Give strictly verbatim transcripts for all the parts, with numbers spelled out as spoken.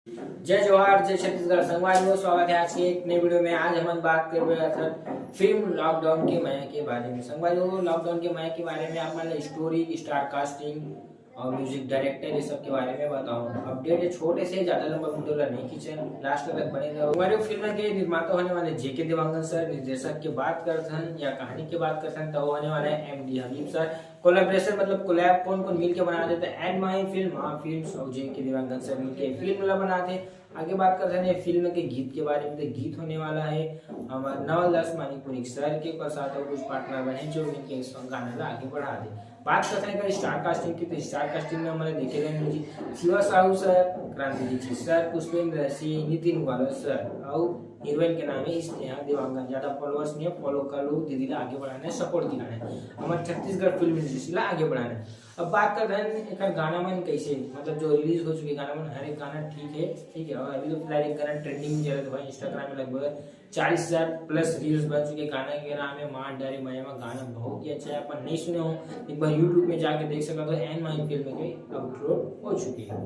जय जोहार, जय छत्तीसगढ़। संगवारी हो, स्वागत है आज के एक नए वीडियो में। आज हमन बात करबे अर्थात फिल्म लॉकडाउन के मया के बारे में। संगवारी हो, लॉकडाउन के मया के बारे में आप मन ला स्टोरी, स्टार कास्टिंग और म्यूजिक डायरेक्टर, ये सब के बारे में बताऊं। अपडेट है छोटे से, ज्यादा लंबा वीडियो ला नहीं खींचे, लास्ट तक बने रहो। हमारे फिल्म के निर्माता होने वाले जेके देवांगन सर, निर्देशक के बात करथन या कहानी के बात करथन तो होने वाला है एम डी हबीब सर। कोलैबोरेशन मतलब कोलैब कौन कौन मिलके बना देते हैं, एंड माई फिल्म, हाँ फिल्म और जेके देवांगन सर मिलके फिल्म ला बनाते। आगे बात करते हैं फिल्म के गीत के बारे में। तो गीत होने वाला है हमारे नवल दास मणिपुरी सर के, पर साथ और कुछ पार्टनर बने जो इनके गाना ला आगे बढ़ा दे। बात करते हैं अगर स्टार कास्टिंग की, तो स्टार कास्टिंग में हमने देखे रहे जी शिवा साहू सर, क्रांति दीक्षित सर, पुष्पेंद्र सिंह, नितिन वाला सर और हीरोइन के नाम है स्नेहा देवांगन। ज्यादा फॉलोअर्स नहीं है, फॉलो कर लो, दीदी ला आगे बढ़ाना है, सपोर्ट दिलाना है, हमारे छत्तीसगढ़ फिल्म इंडस्ट्री ला आगे बढ़ाना है। अब बात करते हैं एक गाना मन कैसे, मतलब जो रिलीज हो चुके गाना मन, हर एक गाना ठीक है, ठीक है। और अभी तो फिलहाल एक गाना ट्रेंडिंग में चल रहा है भाई, इंस्टाग्राम में लगभग चालीस हजार प्लस रील्स बन चुके। गाना के नाम है मार डारे मया मा। गाना बहुत ही अच्छा है, अपन नहीं सुने हो, एक बार यूट्यूब में जाके देख सकते हो, एंड माई फिल्म के अपलोड हो चुकी है।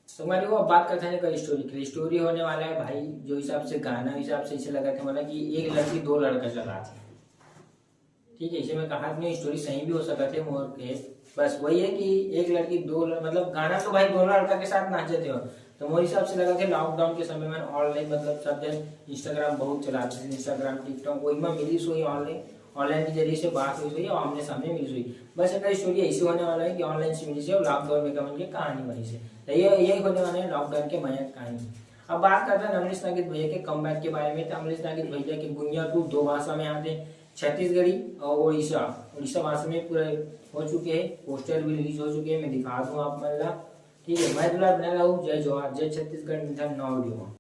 तो हमारे वो बात करते हैं कल स्टोरी के। स्टोरी होने वाला है भाई, जो हिसाब से गाना हिसाब से इसे लगा था, मतलब कि एक लड़की दो लड़का चला था, ठीक है। इसे मैं कहा नहीं, स्टोरी सही भी हो सकता है मोर के। बस वही है कि एक लड़की दो लड़-, मतलब गाना तो भाई दोनों लड़का के साथ नाचे थे। तो मोर हिसाब से लगा था लॉकडाउन के समय में ऑनलाइन, मतलब सब जन इंस्टाग्राम बहुत चलाते थे, इंस्टाग्राम, टिकटॉक, वही में मिली सोई ऑनलाइन, ऑनलाइन के जरिए से बात हुई सोई और आमने सामने मिली सोई। बस एक स्टोरी ऐसी होने वाला है कि ऑनलाइन से मिली से और लॉकडाउन में कमन की कहानी बनी से। तो ये यही होने वाला है लॉकडाउन के मया कहानी। अब बात करते हैं अमरीश नागित भैया के कमबैक के बारे में। तो अमरीश नागित भैया के गुंजा टू दो भाषा में आते हैं, छत्तीसगढ़ी और उड़ीसा, उड़ीसा भाषा में पूरे हो चुके हैं। पोस्टर भी रिलीज हो चुके हैं, मैं दिखा दूँ आप मन ला। ठीक है, मैं दुलार बना रहा हूँ। जय जोहार, जय छत्तीसगढ़, मिलता है नवा वीडियो में।